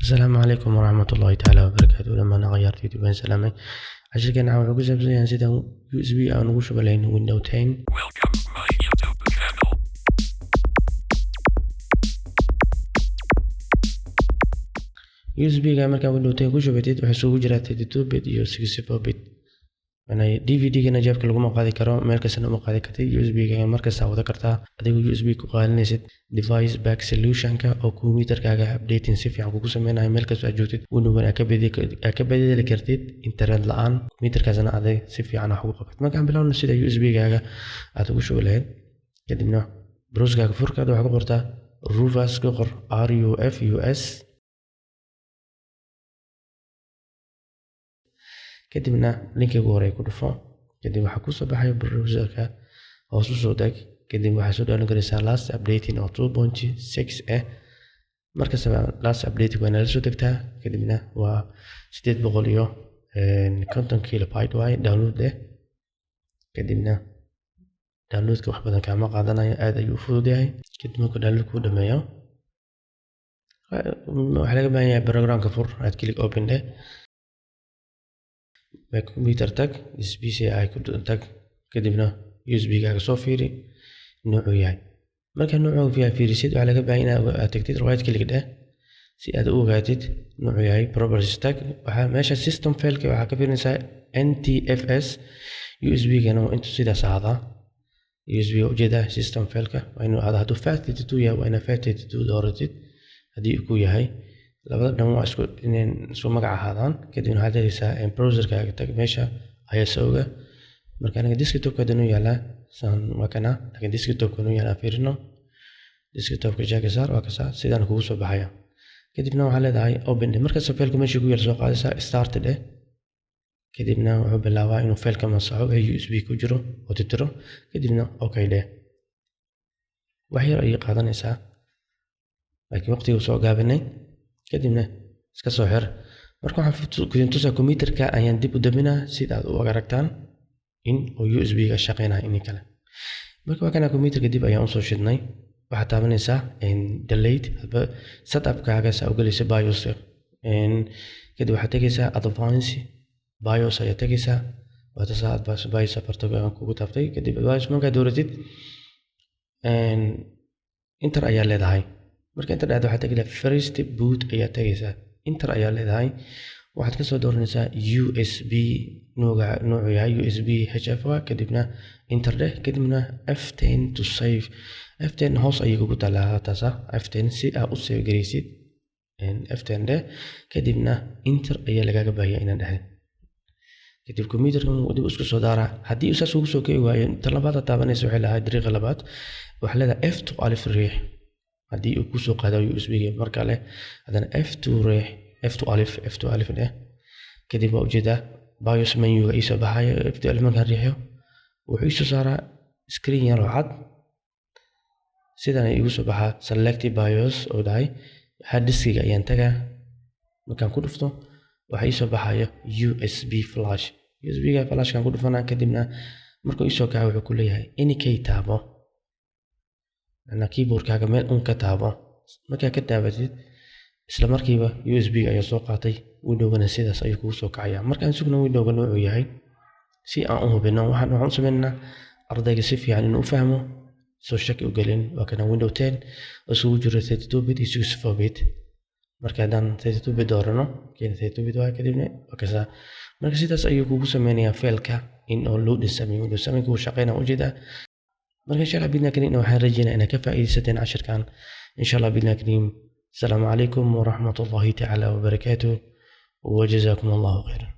Asalaamu calaykum waraxmatullaahi tacaala wabarakaatu. Dhammaan akhyaarta YouTube waan salaamay. Cashirkeena wuxuu ku saabsan yahay sida USB aan ugu shubi lahayn Windows 10. Welcome to my YouTube channel. USB ga markaa Windows 10 ku shubatid, waxaa isugu jira 32 bit iyo 64 bit. Yani DVD-gana jeebka laguma qaadi karo, meel kastana uma qaadi kartid. USB ga markasta wada kartaa adigoo USB ku qaadanaysid device back solution-ka oo computerkaaga updating si fiican kugu sameynayo. Meel kasta aad joogtid, Windows aad ka bedeli kartid internet la'aan, computerkaasna adag si fiican wax ugu qabatid. Markaan bilowno sida USB gaaga aad ugu shubi lahayd, kadibna browserkaaga furkaada waxaa ku qortaa Rufus, ku qor Rufus, kadibna linkiga ugu horeeya ku dhufo. Kadib waxaa kusoo baxaya browserka, hoos u soo deg. Kadib waxaa soo download garaysaa last updating oo 2.6 ah. Markastaba last updating waa nala soo degtaa. Kadibna waa 850 kilobyte waaye. Download eh. Kadibna downloadka wax badan kaama qaadanayo, aad ayuu u fudud yahay. Kadib markuu download kuu dhameeyo, waxaa laga baahan yahay programka fur, right click, open dheh, my computer tag, this PC ku tag. Kadibna USB gaaga soo fiiri noocuu yahay. Marka noocuu yahay fiirisid, waxaa laga baahan yahay inaad tagtid, right click dheh si aad u ogaatid noocuu yahay. Properties tag, waxaa meesha system fileka waxaa ka fiirinaysaa NTFS. USB gana waa intuu sidaas ahaadaa. USB waa ujeedaa, system fileka waa inuu ahaado. Hadduu FAT32 yahay, waa inaad FAT32 dooratid. Haddii uu ku yahay labada dhan, waa isku inay isku magac ahaadaan. Kadibna waxaad helaysaa browserkaaga, tag meesha ISO-ga. Marka aniga desktopka hadda noo yaalaa saan, waa kana, laakiin desktopka noo yaalaa fiirino. Desktopka jaaga saar, waa kasaa, sidaan kugu soo baxaya. Kadibna waxaa leedahay open dheh. Markasta failka meesha ku yaal soo qaadaysaa, start dheh. Kadibna wuxuu bilaabaa inuu failka masaxo ee USB ku jiro oo tirtiro. Kadibna okay dheh. Wax yar ayay qaadanaysaa, laakiin waqtiguu soo gaabinay. Kadibna iska soo xir. Marka waxaan kudin tusaa computerka ayaan dib u daminaa sida aad u aragtaan in uu USB ga shaqeynayo in kale. Marka waa kana, computerka dib ayaan usoo shidnay. Waxaad taabanaysaa delete hadba setupkaaga saa u gelaysa BIOS. Kadib waxaad tegaysaa advance BIOS ayaa tegaysaa. Waa tasaa, advance BIOS afarta aan kugu taabtay. Kadib BIOS markaad dooratid, enter ayaa leedahay. Marka enter dhacdo, waxaad tegaysaa first boot ayaa tegaysaa, enter ayaa leedahay. Waxaad kasoo dooranaysaa USB nooca, noocu yahay USB HF waa. Kadibna enter dheh. Kadibna F10 to save. F10 hoos ayay kugu taalaa, taasa F10 si aad u save garaysid. F10 dheh, kadibna enter ayaa lagaaga baahiya inaad dhehday. Kadib computerka dib isku soo daaraa. Haddii uu saas ugu soo kici waayo, ta labaad aad taabanaysa waxay lahayd dariiqa labaad, waxaa leedahay F12 riix. Haddii uu kusoo qaado USB ga mar kale, haddana F2 riix, F12, F12 dheh. Kadib waa ujeedaa BIOS menuga iisoo baxayo. F12 markaan riixo, wuxuu iisoo saaraa screen yar oo cad. Sidan igu soo baxaa select BIOS oo dhahay. Hard diskiga ayaan tagaa. Markaan ku dhufto, waxaa iisoo baxayo USB flash. USB ga flashkan ku dhufanaa. Kadibna markuu iisoo kaco, wuxuu ku leeyahay any key taabo, macnaa keyboardkaaga meel un ka taabo. Markaa ka taabatid, isla markiiba USB ga ayaa soo qaatay. Windowgana sidaas ayuu kugu soo kacaya. Markaan sugno windowga noocuu yahay si aan u hubino, waxaan u sameynaynaa ardayga si fiican inuu u fahmo, soo shaki u gelin. Waa kana Windows 10 oo isugu jiro 32 bit iyo 64 bit. Marka haddaan 32 bit doorano, keena 32 bit waa. Kadibna waa kasaa. Marka sidaas ayuu kugu sameynayaa failka in oo loading sameeyo. Windows 7 kuu shaqeynaa ujeedaa. Marka insha Allah bidna kariim, waxaan rajeynaa inaad ka faa'iidaysateen cashirkan insha Allah bidna kariim. Asalaamu calaykum waraxmat ullahi tacaala wabarakaatuh, وجزاكم الله خيرا.